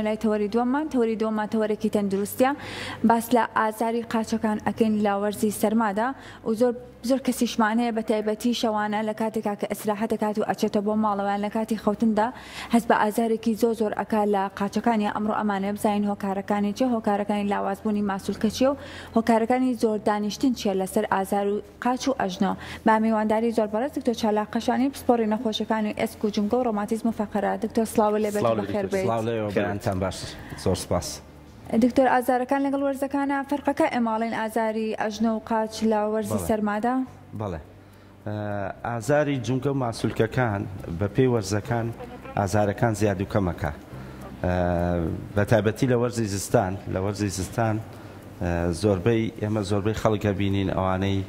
لای تەوەری دووەممان، تەوەری دووەممان تەوەرێکی تەندروستیە، باس لە ئازاری قاچەکان ئەکەین لە وەرزی سەرمادا و زۆر زۆر کەسیشمان هەیە بە تایبەتی شەوانە لە کاتێکا کە ئیسراحەت ئەکات و ئەچێتە بۆ ماڵەوە یان لە کاتی خەوتندا هەست بە ئازارێکی زۆر زۆر ئەکا لە قاچەکانیا، ئەمڕۆ ئەمانەوێ بزانین هۆکارەکانی چیە، هۆکارەکانی لاوازبوونی ماسولکە چیە و هۆکارەکانی زۆر دانیشتن چیە لەسەر ئازار و قاچ و ئەژنۆ. بە میوانداری زۆر بەڕێز دکتۆر چالاک قەشانی پسپۆڕی نەخۆشیەکانی ئێسک و جومگە و ڕۆماتیزم و فەقەرە. دکتۆر سڵاوو لێ بێت و بەخێر بێیت. سڵاو لێوە بەیانتان باش زۆر سپاس. دکتۆر ئازارەکان لەگەڵ وەرزەکانا فەرقەکە ئێمە ئەڵێین ئازاری ئەژنۆ و قاچ لە وەرزی سەرمادا؟ بەڵێ ئازاری جومگە و ماسولکەکان بە پێی وەرزەکان ئازارەکان زیاد و کەمەکە بە تایبەتی لە وەرزی زستان لە وەرزی زستان زۆربەی ئێمە زۆربەی خەڵک ئەبینین ئەوانەی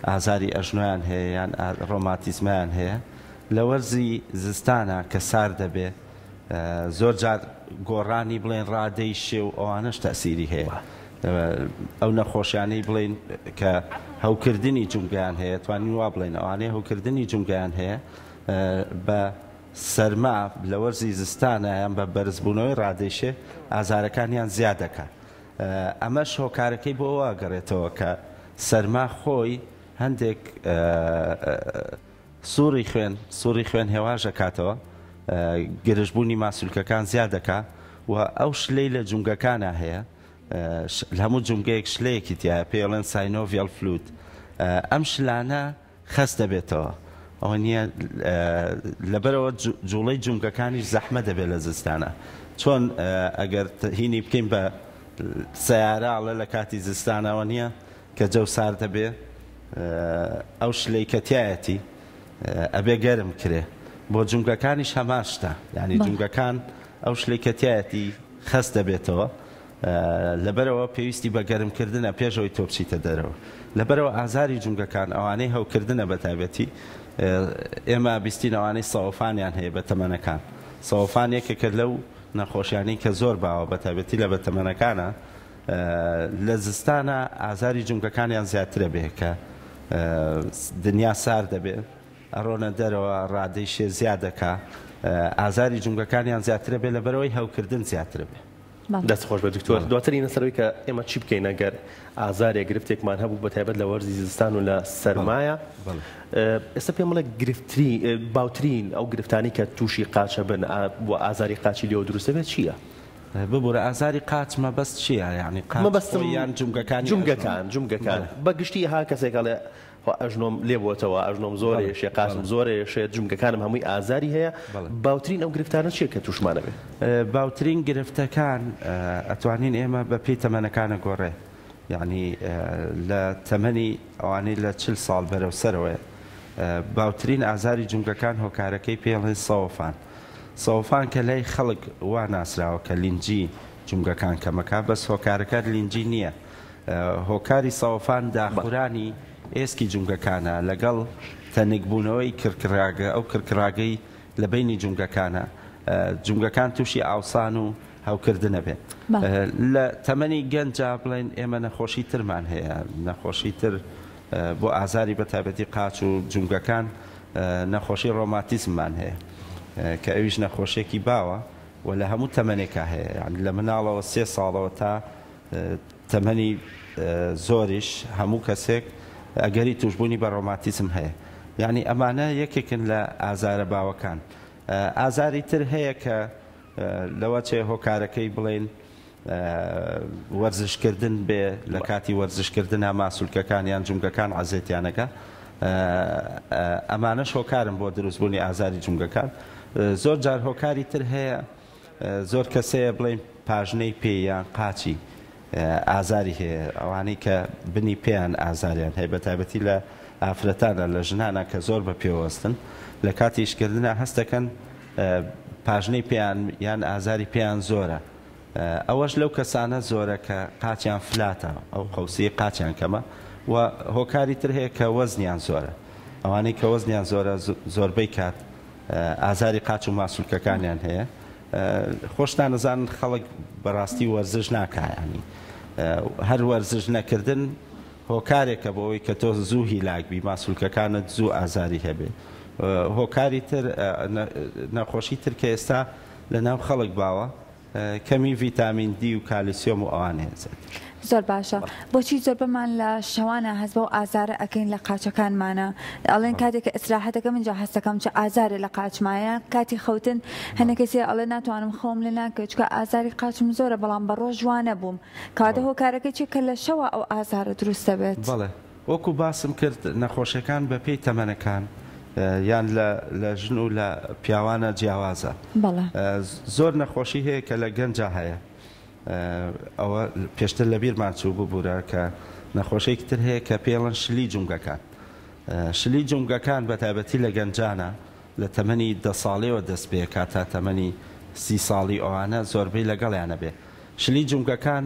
ئازاری ئەژنۆیان هەیە یان ڕۆماتیزمایان هەیە لە وەرزی زستانە کە سارد دەبێ زۆر جار گۆڕانی بڵێن ڕادەی شێ و ئەوانەش تەسیری هەیە ئەو نەخۆشیانەی بڵێن کە هەوکردنی جومگەیان هەیە توانین وا بڵێن ئەوانەی هەوکردنی جومگەیان هەیە بە سەرما لە وەرزی زستانە یان بە بەرزبوونەوەی ڕادەی شێ ئازارەکانیان زیاد دەکات ئەمەش هۆکارەکەی بۆ ئەوە ئەگەڕێتەوە کە سەرما خۆی هەندێک سوڕی خوێن سوڕی خوێن هێواش ئەکاتەوە، گرژبوونی ماسولکەکان زیاد دەکا و ئەو شلەی لە جومگەکانا هەیە هەموو جومگەیەک شلەیەکی تیایە پێی ئەڵێن synovial fluid ئەم شلانە خەست دەبێتەوە ئەوە نییە لەبەرەوە جوڵەی جومگەکانیش زەحمە دەبێت لە زستانە چۆن ئەگەر هینی بکەین بە سەیارە ئەڵێ لە کاتی زستانەوە نییە کە جەو سارد دەبێ ئەو شلەی کە تیایەتی ئەبێ گەرم کرێ بۆ جومگەکانیش هەمان شتە یعنی جومگەکان ئەو شلەی کە تیایەتی خەست دەبێتەوە لەبەرئەوە پێویستی بە گەرمکردنە پێش ئەوەی تۆ بچیتە دەرەوە. لەبەرئەوە ئازاری جومگەکان ئەوانەی هەوکردنە بەتایبەتی ئێمە بیستین ئەوانەی سەوەفانیان هەیە بەتەمەنەکان. سەوەفان یەکێکە لەو نەخۆشیانەی کە زۆر باوە بەتایبەتی لە بەتەمەنەکانە لە زستانا ئازاری جومگەکانیان زیاترە بێ کە دنیا سارد دەبێ ئەڕۆنە دەرەوە ڕادەی شێ زیاد دەکا ئازاری جومگەکانیان زیاترە بێ لەبەرئەوەی هەوکردن زیاترە بێ. دەست خۆش بێت دکتۆر دواتر ینە سەرەوەی کە ئێمە چی بکەین ئەگەر ئازارێک گرفتێکمان هەبوو بە تایبەت لە وەرزی زستان و لە سەرمایە ئێستا پێم بڵێ گرفتری باوترین ئەو گرفتانی کە تووشی قاچە بن و ئازاری قاچی لێوە دروستە بێت چییە؟ ببورە ئازاری قاچ مەبەست چییە یعنی قاچ مەبەستم یان جومگەکانی جومگەکان جومگەکان بە گشتی ها کەسێک ئەڵێ خوا ئەژنۆم لێ بۆتەوە ئەژنۆم زۆر ئێشێ قاچم زۆر ئێشێت جومگەکانم هەمووی ئازاری هەیە باوترین ئەو گرفتانە چیە کە توشمان ئەبێ؟ باوترین گرفتەکان ئەتوانین ئێمە بە پێی تەمەنەکان ئەگۆڕێ یانی لە تەمەنی ئەوانەی لە چل ساڵ بەرەو سەرەوەیە باوترین ئازاری جومگەکان هۆکارەکەی پێی ئەڵێن سەوەفان سەوەفان کە لای خەڵک وا ناسراوە کە لینجی جومگەکان کەمەکا بەس هۆکارەکە لینجی نییە هۆکاری سەوەفان داخورانی ئێسکی جومگەکانە لەگەڵ تەنکبوونەوەی کرکراگە، ئەو کرکراگەی لە بەینی جومگەکانە، جومگەکان تووشی ئاوسان و هەوکردنە بێت. لە تەمەنی گەنجا بڵێن ئێمە نەخۆشی ترمان هەیە، نەخۆشی تر بۆ ئازاری بە تایبەتی قاچ و جومگەکان نەخۆشی ڕۆماتیزممان هەیە کە ئەویش نەخۆشیەکی باوە و لە هەموو تەمەنێکا هەیە، یانی لە مناڵەوە سێ ساڵەوە تا تەمەنی زۆریش هەموو کەسێک ئەگەری توشبوونی بە ڕۆماتیزم هەیە یانی ئەمانە یەکێکن لە ئازارە باوەکان ئازاری تر هەیە کە لەوەچێ هۆکارەکەی بڵێین وەرزشکردن بێ لە کاتی وەرزشکردنا ماسولکەکان یان جومگەکان عەزێتیانەکە ئەمانەش هۆکارن بۆ دروستبوونی ئازاری جومگەکان زۆر جار هۆکاری تر هەیە زۆر کەس هەیە بڵێین پاژنەی پێی یان قاچی ئازاری هەیە ئەوانەی کە بنی پێیان ئازاریان هەیە بە تایبەتی لە ئافرەتانە لە ژنانە کە زۆر بە پێوەستن لە کاتی ئیشکردنا هەست دەکەن پاژنەی پێیان یان ئازاری پێیان زۆرە ئەوەش لەو کەسانە زۆرە کە قاچیان فلاتە ئەو قەوسی قاچیان کەمە و هۆکاری تر هەیە کە وەزنیان زۆرە ئەوانەی کە وەزنیان زۆرە زۆربەی کات ئازاری قاچ و ماسولکەکانیان هەیە خۆشتان ئەزانن خەڵک بەڕاستی وەرزش ناکا یانی هەر وەرزش نەکردن هۆکارێکە بۆ ئەوەی کە تۆ زوو هیلاک بی ماسولکەکانت زوو ئازاری هەبێ هۆکاری تر نەخۆشی تر کە ئێستا لە ناو خەڵک باوە. کەمی ڤیتامین دی و کالیسیۆم و ئەوانەیە زیاتر. زۆر باشە بۆچی زۆربەمان لە شەوانە هەست بەو ئازارە ئەکەین لە قاچەکانمانە ئەڵێن کاتێک کە ئیسراحەتەکەم اینجا هەستەکەم چ ئازارێ لە قاچمایە کاتی خەوتن هەنێک کەسێ ئەڵێ ناتوانم خەوم لێ ناکەوێت چونکە ئازاری قاچم زۆرە بەڵام بە ڕۆژ وا نەبووم کەواتە هۆکارەکەی چیە کە لە شەوا ئەو ئازارە دروست دەبێت؟ بەڵێ وەکو باسم کرد نەخۆشیەکان بە پێی تەمەنەکان یان لە لە ژن و لە پیاوانە جیاوازە بەڵێ. زۆر نەخۆشی هەیە کە لە گەنجا هەیە ئەوە پێشتر لە بیرمان چوو ببورە کە نەخۆشیەکی تر هەیە کە پێڵەن شلی جومگەکان شلی جومگەکان بە تایبەتی لە گەنجانە لە تەمەنی دە ساڵیەوە دەست پێکات تا تەمەنی 30 ساڵی ئەوانە زۆربەی لەگەڵیانە بێ شلی جومگەکان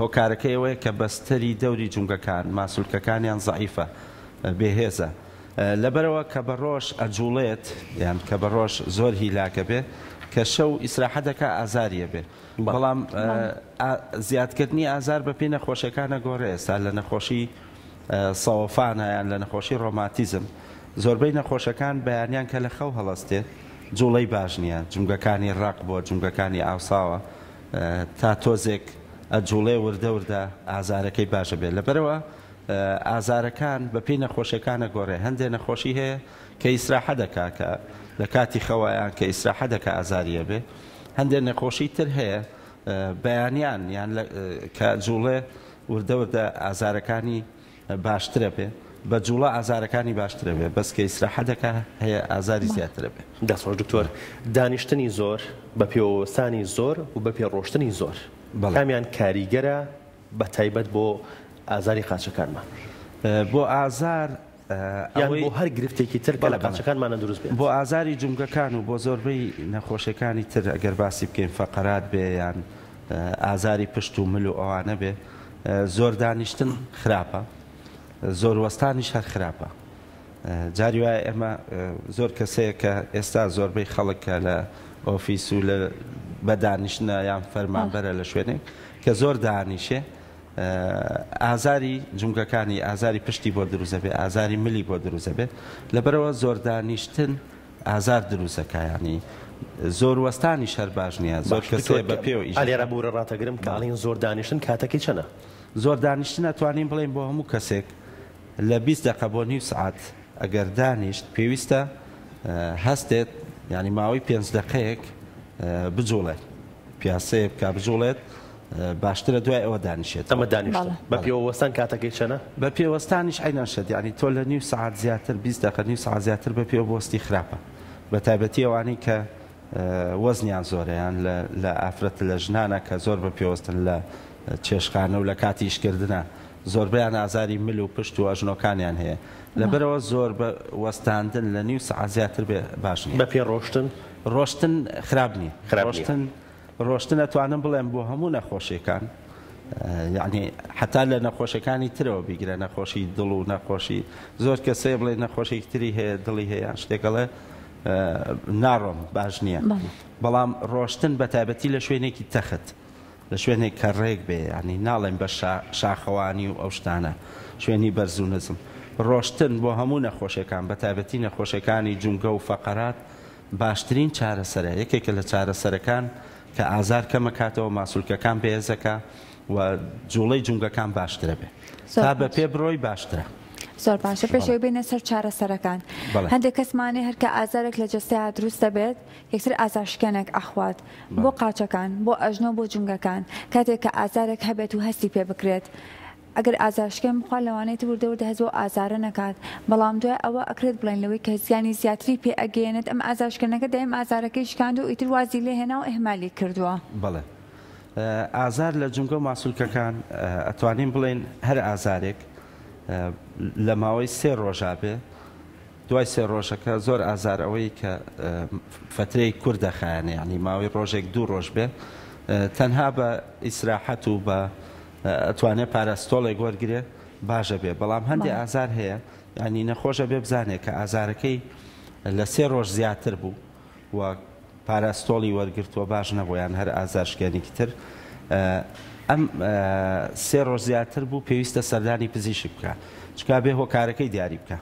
هۆکارەکەی ئەوەیە کە بەستەری دەوری جومگەکان، ماسولکەکانیان زەعیفە، بێهێزە. لەبەرئەوە کە بە ڕۆژ ئەجوڵێت یان کە بە ڕۆژ زۆر هیلاکە بێ، کە شەو ئیسراحەت دەکا ئازاری ئەبێ. بەڵام زیادکردنی ئازار بە پێی نەخۆشیەکان ئەگۆڕێ. ئێستا لە نەخۆشی سەوەفانە یان لە نەخۆشی ڕۆماتیزم زۆربەی نەخۆشەکان بەیانیان کە لە خەو هەڵەستێ جوڵەی باش نییە، جومگەکانی ڕەق بووە، جومگەکانی ئاوساوە، تا تۆزێک ئەجوڵێ وردە وردە ئازارەکەی باش ئەبێت لەبەرئەوە ئازارەکان بەپێی نەخۆشیەکان ئەگۆڕێ هەندێ نەخۆشی هەیە کە ئیسراحە دەکا کە لە کاتی خەوە یان کە ئیسراحە دەکا ئازاری ئەبێ هەندێ نەخۆشی تر هەیە بەیانیان یان کە جوڵێ وردە وردە ئازارەکانی باشترە بێ بە جوڵە ئازارەکانی باشترە بێ بەس کە ئیسراحە دەکا هەیە ئازاری زیاترە بێ. دەست خۆش دکتۆر دانیشتنی زۆر بە پێوەوەستانی زۆر و بە پێ ڕۆشتنی زۆر کامیان کاریگەرە بە تایبەت بۆ ئازاری قاچەکانمان؟ بۆ ئازار یان بۆ هەر گرفتێکی تر کە لە قاچەکانمانە دروست بێت؟ بۆ ئازاری جومگەکان و بۆ زۆربەی نەخۆشیەکانی تر ئەگەر باسی بکەین فەقەرات بێ یان ئازاری پشت و مل و ئەوانە بێ زۆر دانیشتن خراپە زۆر وەستانیش هەر خراپە جاری وایە ئێمە زۆر کەسەیە کە ئێستا زۆربەی خەڵک کە لە ئۆفیس و لە بە دانیشتنە یان فەرمانبەرە لە شوێنێک کە زۆر دانیشێ ئازاری جومگەکانی ئازاری پشتی بۆ دروست دەبێت ئازاری ملی بۆ دروست دەبێت لەبەرەوە زۆر دانیشتن ئازار دروست دەکا یانی زۆر وەستانیش هەر باش نییە زۆر باش کەس دکتۆر هەیە بە پێوە ئیش ئا دەکا. لێرە بورە ڕاتەگرم کە ئەڵێن زۆر دانیشتن کاتەکەی چەنە؟ زۆر دانیشتن ئەتوانین بڵێین بۆ هەموو کەسێک لە 20 دەقە بۆ نیو سەعات ئەگەر دانیشت پێویستە هەستێت یانی ماوەی پێنج دەقەیەک بجوڵێت پیاسەیە بکا بجوڵێت باشترە دوای ئەوە دانیشێتەوە. ئەمە دانیشتن. بە پێوە وەستان کاتەکەی چەنە؟ بە پێ وەستانیش عەینەن شت یانی تۆ لە نیو سەعات زیاتر 20 دەقە نیو سەعات زیاتر بە پێوە بوەستی خراپە بە تایبەتی ئەوانەی کە وەزنیان زۆرە یان لە لە ئافرەت لە ژنانە کە زۆر بە پێوەستن لە چێشتخانە و لە کاتی ئیشکردنا زۆربەیان ئازاری مل و پشت و ئەژنۆکانیان هەیە لەبەرئەوە زۆر بە وەستاندن لە نیو سەعات زیاتر بێ باش نییە. بە پێ ڕۆشتن؟ ڕۆشتن خراپ نییە. خراپ نییە. ڕۆشتن ڕۆشتن ئەتوانم بڵێم بۆ هەموو نەخۆشیەکان یەعنی حەتا لە نەخۆشیەکانی ترەوە بیگرە نەخۆشی دڵ و نەخۆشی زۆر کەس هەیە بڵێ نەخۆشێکی تری هەیە دڵی هەیە یان شتێک ئەڵێ ناڕۆم باش نییە بەڵام ڕۆشتن بە تایبەتی لە شوێنێکی تەخت لە شوێنێک کە ڕێک بێ یعنی ناڵێم بە شاخەوانی و ئەو شتانە شوێنی بەرز و نزم ڕۆشتن بۆ هەموو نەخۆشیەکان بە تایبەتی نەخۆشیەکانی جومگە و فەقەرات باشترین چارەسەرە، یەکێکە لە چارەسەرەکان کە ئازار کەمەکاتەوە، ماسولکەکان بەهێزەکا و جوڵەی جومگەکان باشترە بێ. تا بە پێ بڕۆی باشترە. زۆر باشە پێش ئەوەی بێینە سەر چارەسەرەکان هەندێک کەسمان هەیە هەر کە ئازارێک لە جەستەیا دروست دەبێت یەکسەر ئازارشکێنێک ئەخوات بۆ قاچەکان بۆ ئەژنۆ بۆ جومگەکان کاتێک کە ئازارێک هەبێت و هەستی پێ بکرێت ئەگەر ئازارشکێن بخوات لەوانەیە تر وردە وردە هەست بەو ئازارە نەکات، بەڵام دوای ئەوە ئەکرێت بڵێین لەوەی کە زیانی زیاتری پێ ئەگەیەنێت ئەم ئازارشکێنەکە دایم ئازارەکەی شکاندوە و ئیتر وازی لێ هێنا و ئیهمالی کردوە. بەڵێ ئازار لە جومگە و ماسولکەکان ئەتوانین بڵێین هەر ئازارێک لە ماوەی سێ ڕۆژا بێ دوای سێ ڕۆژەکە زۆر ئازار ئەوەی کە فەترەی کورت دەخایەنێ یانی ماوەی ڕۆژێک دوو ڕۆژ بێ تەنها بە ئیسراحەت و بە ئەتوانێ پاراستۆڵێک وەرگرێ باشە بێ بەڵام هەندێ ئازار هەیە ینی نەخۆشە بێ بزانێ کە ئازارەکەی لە سێ ڕۆژ زیاتر بوو و پاراستۆڵی وەرگرتووە باش نەبوو یان هەر ئازار شکێنێکی تر ئەم سێ ڕۆژ زیاتر بوو پێویستە سەردانی پزیشک بکە چکا بێ هۆکارەکەی دیاری بکە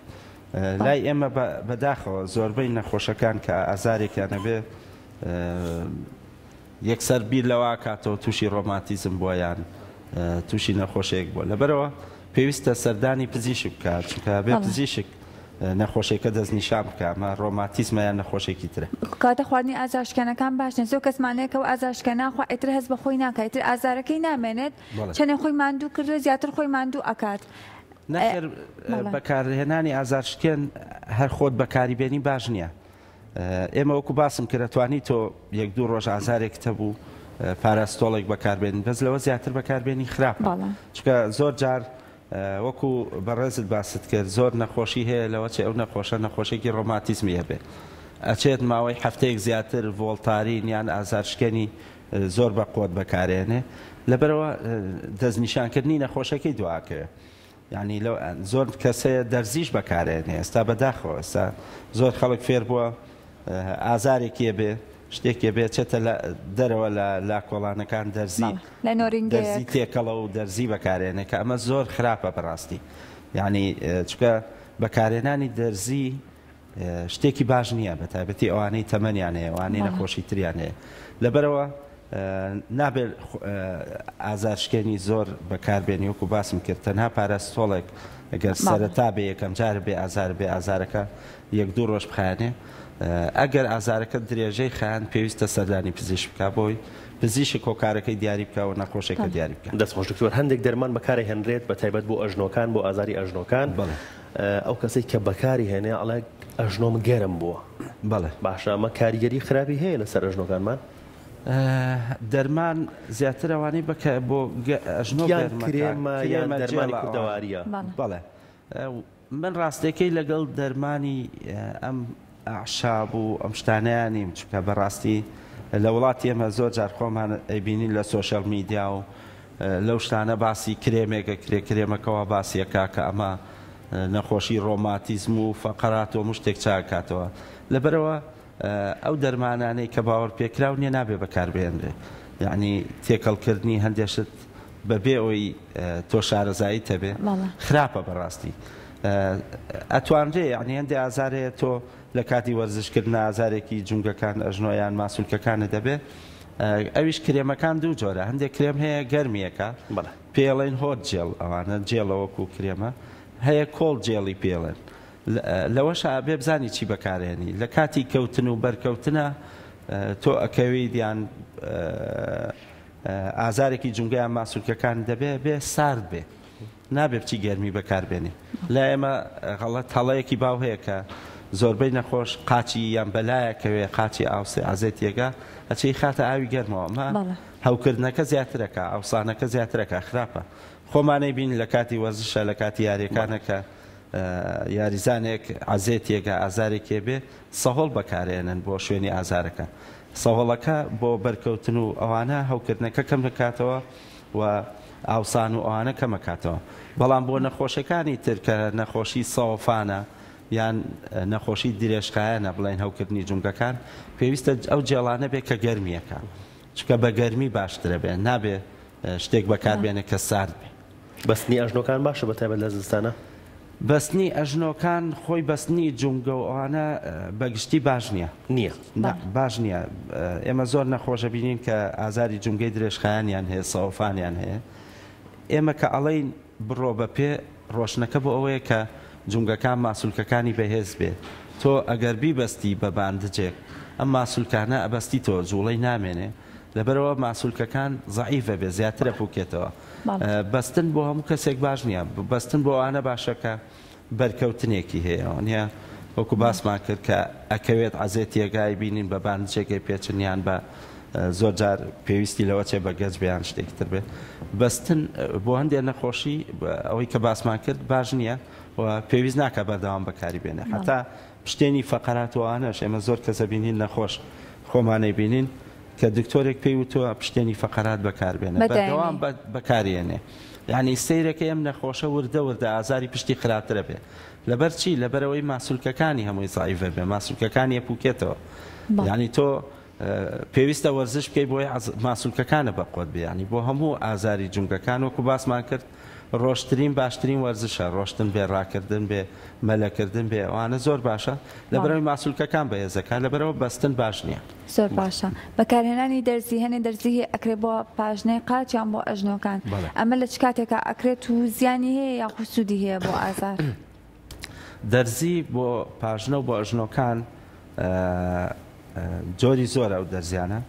لای ئێمە بەداخەوە زۆربەی نەخۆشەکان کە ئازارێکیان نەبێ. یەکسەر بیر لەوە ئەکاتەوە تووشی ڕۆماتیزم بووە یان تووشی نەخۆشێک بووە. لەبەرئەوە پێویستە سەردانی پزیشک بکات، چونکە ئەبێ پزیشک نەخۆشیەکە دەستنیشان بکا ئەمە ڕۆماتیزمە یان نەخۆشێکی ترە. کەواتە خواردنی ئازارشکێنەکان باش نیە، زۆر کەسمان هەیە کە ئەو ئازارشکێنە ناخوا ئیتر هەست بە خۆی ناکا ئیتر ئازارەکەی نامێنێت چەنێ خۆی ماندوو کردووە زیاتر خۆی ماندوو ئەکات. نەخێر بەکارهێنانی ئازارشکێن هەر خۆت بەکاری بێنی باش نییە. ئێمە وەکو باسم کرد ئەتوانی تۆ یەک دوو ڕۆژ ئازارێکت هەبوو پاراستۆڵێک بەکاربێنی بەس لەوە زیاتر بەکاربێنی خراپە چونکە زۆر جار وەکو بەڕێزت باست کرد زۆر نەخۆشی هەیە لەوە چێ ئەو نەخۆشە نەخۆشێکی ڕۆماتیزمی هەبێ ئەچێت ماوەی هەفتەیەک زیاتر ڤۆڵتارین یان ئازارشکێنی زۆر بە قوت بەکارێنێ لەبەرەوە دەستنیشانکردنی نەخۆشەکەی دواکەوێ یانی لەو زۆر کەس هەیە دەرزیش بەکارێنێ ئێستا بەداخەوە ئێستا زۆر خەڵک فێر بووە ئازارێکی بێ شتێکی بێ چێتە لە دەرەوە لە لا کۆڵانەکان دەرزی لە نۆرینگەیەک دەرزی تێکەڵە و دەرزی بەکارێنێ کە ئەمە زۆر خراپە بەڕاستی یعنی چونکە بەکارێنانی دەرزی شتێکی باش نییە بە تایبەتی ئەوانەی تەمەنیان هەیە ئەوانەی نەخۆشی تریان هەیە لەبەرەوە نابێت ئازارشکێنی زۆر بەکاربێنی وەکو باسم کرد تەنها پاراستۆڵێک ئەگەر سەرەتا بێ یەکەم جار بێ ئازار بێ ئازارەکە یەک دوو ڕۆژ بخایەنێ ئەگەر ئازارەکە درێژەی خایاند پێویستە سەردانی پزیشک بکا بۆی پزیشک هۆکارەکەی دیاری بکا و نەخۆشێکە دیاری بکا. دەست خۆش دکتۆر هەندێک دەرمان بەکارەهێنرێت بەتایبەت بۆ ئەژنۆکان بۆ ئازاری ئەژنۆکان بەڵێ. ئەو کەسەی کە بەکاری هێنێ ئەڵێ ئەژنۆم گەرم بووە. بەڵێ. باشە ئەمە کاریگەری خراپی هەیە لەسەر ئەژنۆکانمان؟ دەرمان زیاتر ئەوانەی بەکە بۆ ئەژنۆ یان کرێمە یان دەرمانی کوردەواریە. بەڵێ من ڕاستەکەی لەگەڵ دەرمانی ئەم ئەعشاب و ئەم شتانەیان نیم چونکە بەڕاستی لە وڵاتی ئێمە زۆر جار خۆمان ئەیبینین لە سۆشیال میدیا و لەو شتانە باسی کرێمێک ئەکرێ کرێمەکەوە باسی ئەکا کە ئەمە نەخۆشی ڕۆماتیزم و فەقەرات و هەموو شتێک چاکاتەوە لەبەرەوە ئەو دەرمانانەی کە باوەڕپێکراو نیە نابێ بەکاربهێنرێ یەعنی تێکەڵکردنی هەندێ شت بەبێ ئەوەی تۆ شارەزاییت هەبێ خراپە بەڕاستی ئەتوانرێ یەعنی هەندێ ئازار هەیە تۆ لە کاتی وەرزشکردن ئازارێکی جومگەکان ئەژنۆ یان ماسولکەکانت دەبێ ئەویش کرێمەکان دوو جۆرە هەندێک کرێم هەیە گەرمیەکە پێڵێن hot gel ئەوانە جێڵە وەکو کرێمە هەیە cold gel ی پێڵێن لەوەشا ئەبێ بزانی چی بەکارێنی لە کاتی کەوتن و بەرکەوتنە تۆ ئەکەویت یان ئازارێکی جومگە یان ماسولکەکان دەبێ بێ سارد بێ نابێ بچی گەرمی بەکاربێنی لا ئێمە غەڵەت هەڵەیەکی باو هەیە کە زۆربەی نەخۆش قاچی یان بەلایەکەوێ قاچی ئاوسێ ئازێتیەکە ئەچێ خاتە ئاوی گەرمەوە ئەمە هەوکردنەکە زیاترەکە ئاوسانەکە زیاترەکە خراپە خۆمانەی بین لە کاتی وەرزشە لە کاتی یاریەکانە کە یاریزانێک عەزێتێکە ئازارێکێ بێ سەهۆڵ بەکارێنن بۆ شوێنی ئازارەکە سەهۆڵەکە بۆ بەرکەوتن و ئەوانە هەوکردنەکە کەم دەکاتەوە و ئاوسان و ئەوانە کەمەکاتەوە بەڵام بۆ نەخۆشەکانی تر کە نەخۆشی سەوەفانە یان نەخۆشی درێژخایەنە بڵێن هەوکردنی جومگەکان پێویستە ئەو جێڵانە بێ کە گەرمیەکە چونکە بە گەرمی باشترە بێ نابێ شتێک بەکاربێنێ کە سارد بێ. بەستنی ئەژنۆکان باشە بە تایبەت لە زستانا؟ بەستنی ئەژنۆکان خۆی بەستنی جومگە و ئەوانە بە گشتی باش نییە. نییە. نا باش نییە. ئێمە زۆر نەخۆش ئەبینین کە ئازاری جومگەی درێژخایەنیان هەیە، سەوەفانیان هەیە. ئێمە کە ئەڵێین بڕۆ بە پێ، ڕۆشتنەکە بۆ ئەوەیە کە جومگەکان ماسولکەکانی بەهێز بێ. تۆ ئەگەر بیبەستی بە باندجێک ئەم ماسولکانە ئەبەستیتەوە جوڵەی نامێنێ. لەبەرئەوە ماسولکەکان زەعیف ئەبێ زیاتر ئەپوکێتەوە. بەستن بۆ هەموو کەسێک باش نییە بەستن بۆ ئەوانە باشە کە بەرکەوتنێکی هەیە نیە وەکو باسمان کرد کە ئەکەوێت عەزێتیەکە بینین بە باندجێکەی پێچن یان بە زۆر جار پێویستی لەوە چێ بە گەچ بێ یان شتێکی تر بێ بەستن بۆ هەندێک نەخۆشی ئەوەی کە باسمان کرد باش نییە و پێویست ناکە بەردەوام بەکاری بێنێ حتا پشتێنی فەقەرات و ئەوانەش ئێمە زۆر کەسە بینین نەخۆش خۆمانەی بینین کە دکتۆرێک پێی وتووە پشتێنی فەقەرات بەکاربێنە بەردەوام بەکارێنێ یعنی سەیرەکەی ئەم نەخۆشە وردە وردە ئازاری پشتی خراپترە بێ لەبەر چی لەبەرەوەی ماسولکەکانی هەمووی زەعیفە بێ ماسولکەکانی ئەپوکێتەوە یعنی تۆ پێویستە وەرزش بکەی بۆی ماسولکەکانە بەقوت بێ یعنی بۆ هەموو ئازاری جومگەکان وەکو باسمان کرد ڕۆشترین باشترین وەرزشە، ڕۆشتن بێ، ڕاکردن بێ، مەلەکردن بێ، ئەوانە زۆر باشە، لەبەرئەوەی ماسولکەکان بەهێزەکا، لەبەرئەوە بەستن باش نییە. زۆر باشە. بەکارهێنانی دەرزی، هەنێ دەرزی هەیە ئەکرێت بۆ پاژنەی قاچ یان بۆ ئەژنۆکان، ئەمە لە چ کاتێکا ئەکرێت و زیانی هەیە یاخود سوودی هەیە بۆ ئازار؟ دەرزی بۆ پاژنە و بۆ ئەژنۆکان جۆری زۆرە ئەو دەرزیانە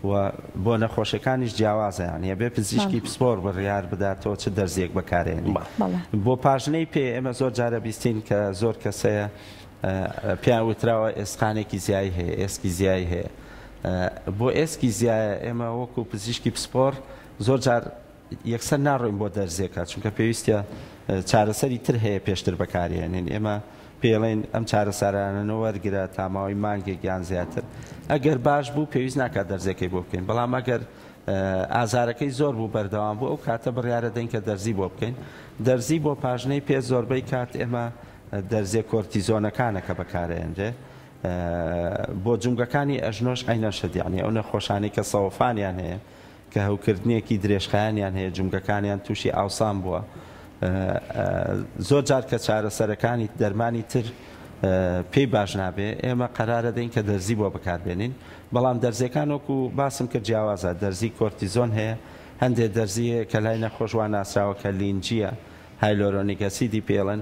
و بۆ نەخۆشەکانیش جیاوازە یانی ئەبێ پزیشکی پسپۆر بڕیار بدات تۆ چ دەرزیەک بەکارێنی. بۆ پاژنەی پێ ئێمە زۆر جارە بیستین کە زۆر کەسەیە پێیان وتراوە ئێسقانێکی زیایی هەیە ئێسکی زیایی هەیە بۆ ئێسکی زیایە ئێمە وەکو پزیشکی پسپۆر زۆر جار یەکسەر ناڕۆین بۆ دەرزیەکە چونکە پێویستە چارەسەری تر هەیە پێشتر بەکارێنین ئێمە پێڵێن ئەم چارەسەرانە وەرگرە تا ماوەی مانگێک یان زیاتر ئەگەر باش بوو پێویست ناکات دەرزیەکەی بۆ بکەین بەڵام ئەگەر ئازارەکەی زۆر بوو بەردەوام بوو ئەو کاتە بڕیارە دەین کە دەرزی بۆ بکەین دەرزی بۆ پاژنەی پێ زۆربەی کات ئێمە دەرزیە کۆرتیزۆنەکانە کە بەکارێنرێ بۆ جومگەکانی ئەژنۆش عەینەن شت یەعنی ئەو نەخۆشانەی کە سەوەفانیان هەیە کە هەوکردنێکی درێژخایەنیان هەیە جومگەکانیان تووشی ئاوسان بووە زۆر جار کە چارەسەرەکانی دەرمانی تر پێی باش نابێ ئێمە قەرارە دەین کە دەرزی بۆ بەکاربێنین بەڵام دەرزیەکان وەکو باسم کرد جیاوازە دەرزی کۆرتیزۆن هەیە هەندێک دەرزی هەیە کە لای نەخۆش وا ناسراوە کە لینجیە hyaluronic acid ی پێڵێن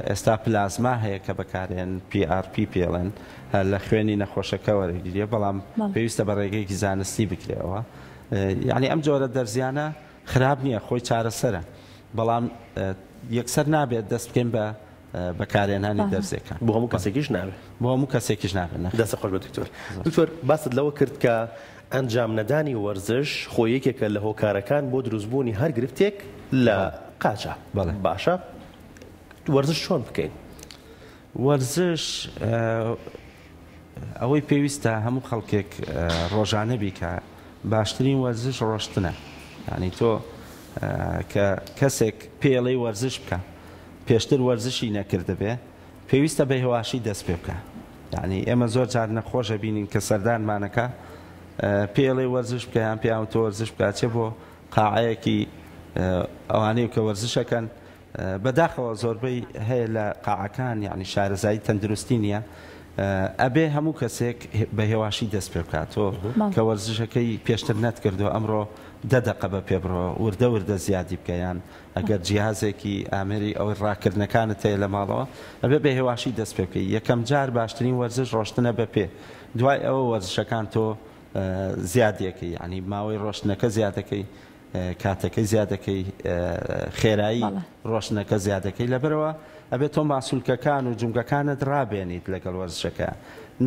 ئێستا پلازما هەیە کە بەکارێن PRP پێڵێن لە خوێنی نەخۆشەکە وەرەگیرێ بەڵام پێویستە بە ڕێگەیەکی زانستی بکرێەوە یعنی ئەم جۆرە دەرزیانە خراپ نییە خۆی چارەسەرە بەڵام یەکسەر نابێت دەست بکەین بە بەکارێنانی دەرزێکان بۆ هەموو کەسێکیش نابێت بۆ هەموو کەسێکیش نابێت دەست خۆش بێت دکتۆر دکتۆر باست لەوە کرد کە ئەنجام نەدانی وەرزش خۆی یەکێکە لە هۆکارەکان بۆ دروستبوونی هەر گرفتێک لە قاچە باشە وەرزش چۆن بکەین؟ وەرزش ئەوەی پێویستە هەموو خەڵکێک ڕۆژانە بیکە باشترین وەرزش ڕۆشتنە یعنی تۆ کە کەسێک پێڵی وەرزش بکە پێشتر وەرزشی نەکردبێ پێویستە بە هێواشی دەست پێ بکە یعنی ئێمە زۆر جار نەخۆش ئەبینین کە سەردانمانەکە پێڵێ وەرزش بکە یان پێیان تۆ وەرزش بکە چێ بۆ قاعەیەکی ئەوانەی کە وەرزشەکەن بەداخەوە زۆربەی هەیە لە قاعەکان یعنی شارەزایی تەندروستی نییە ئەبێ هەموو کەسێک بە هێواشی دەست پێ بکات تۆ کە وەرزشەکەی پێشتر نەتکردو ئەمڕۆ دە دەقە بە پێ بڕۆ وردە وردە زیادی بکە یان ئەگەر جیهازێکی ئامێری ئەوەی ڕاکردنەکانت هەیە لە ماڵەوە ئەبێ بە هێواشی دەست پێ بکەی یەکەم جار باشترین وەرزش ڕۆشتنە بە پێ دوای ئەوە وەرزشەکان تۆ زیادیەکەی یعنی ماوەی ڕۆشتنەکە زیادەکەی کاتەکەی زیادەکەی خێرایی ڕۆشتنەکە زیادەکەی لەبەرەوە ئەبێت تۆ ماسولکەکان و جومگەکانت ڕابێنیت لەگەڵ وەرزشەکە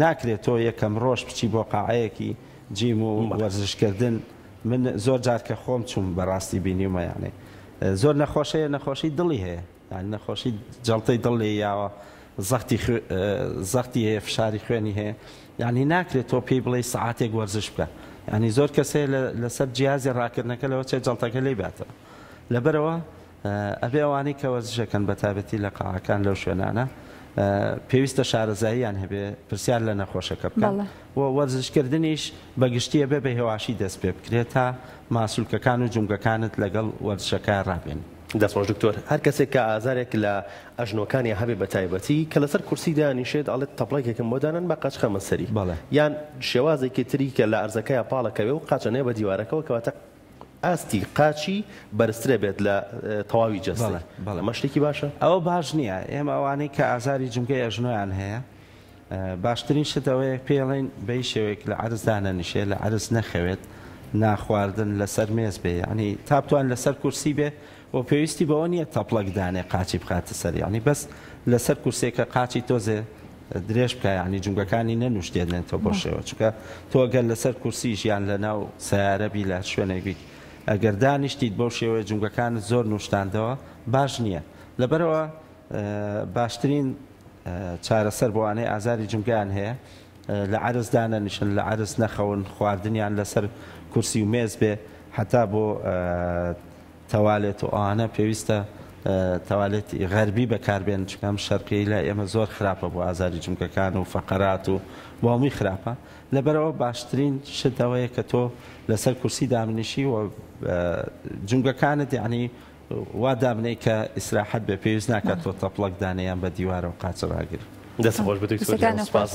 ناکرێت تۆ یەکەم ڕۆژ بچی بۆ قاعەیەکی جیم و وەرزشکردن من زۆر جار کە خۆم چووم بەڕاستی بینیومە یانێ زۆر نەخۆش هەیە نەخۆشی دڵی هەیە یانی نەخۆشی جەڵتەی دڵ لێی یاوە زەختی زەختی هەیە فشاری خوێنی هەیە یعنی ناکرێت تۆ پێی بڵێی سەعاتێک وەرزش بکە یعنی زۆر کەس هەیە لەسەر جیازی ڕاکردنەکە لەوە چێ جەڵتەکە لێی باتەوە لەبەرەوە ئەبێ ئەوانەی کە وەرزشەکەن بە تایبەتی لە قاعەکان لەو شوێنانە پێویستە شارەزاییان هەبێ پرسیار لە نەخۆشەکە بکەن و وەرزشکردنیش بە گشتی ئەبێ بە هێواشی دەست پێ بکرێت تا ماسولکەکان و جومگەکانت لەگەڵ وەرزشەکە ڕابێن. دەست خۆش دکتۆر هەر کەسێک کە ئازارێک لە ئەژنۆکانیا هەبێ بە تایبەتی کە لەسەر کورسی دانیشێت ئەڵێت تەپڵێکێکم بۆ دانەن با قاچ خەمە سەری یان شێوازێکی تری کە لە ئەرزەکەیا پاڵەکەوێ و قاچەنێ بە دیوارەکەوە کەواتە ئاستی قاچی بەرزترە بێت لە تەواوی جەستەی ئەمە شتێکی باشە؟ ئەوە باش نییە ئێمە ئەوانەی کە ئازاری جومگەی ئەژنۆیان هەیە باشترین شت ئەوەیە پێی ئەڵێین بە هیچ شێوەیەک لە عەرز دانەنیشێ لە عەرز نەخەوێت ناخواردن لەسەر مێز بێ یعنی تا بتوان لەسەر کورسی بێ و پێویستی بەوە نییە تەپڵەک دانێ قاچی بخاتە سەر یعنی بەس لەسەر کورسێکە قاچی تۆزێ درێژ بکە یعنی جومگەکانی نەنوشتێنێتەوە بۆ شێوە چونکە تۆ گەر لەسەر کورسی ژیان لە ناو سیارە بی لە هەر شوێنێک بیت ئەگەر دانیشتیت بەو شێوەیە جومگەکانت زۆر نوشتاندەوە باش نییە لەبەرەوە باشترین چارەسەر بۆ ئەوانەی ئازاری جومگەیان هەیە لە عەرز دانەنیشن لە عەرز نەخەون خواردنیان لەسەر کورسی و مێز بێ هەتا بۆ تەوالێت و ئەوانە پێویستە تەوالێتی غەربی بەکاربێن چونکە ئەم شەرقیەی لای ئێمە زۆر خراپە بۆ ئازاری جومگەکان و فەقەرات و بۆ هەمووی خراپە لەبەرئەوە باشترین شت ئەوەیە کە تۆ لەسەر کورسی دابنیشی و جومگەکانت یعنی وا دابنێی کە ئیسراحەت بێ پێویست ناکات تۆ تەپڵەک دانێ یان بە دیوارەوە قاچ ڕاگری. دەست خۆش بێت دکتۆر گیان سوپاس.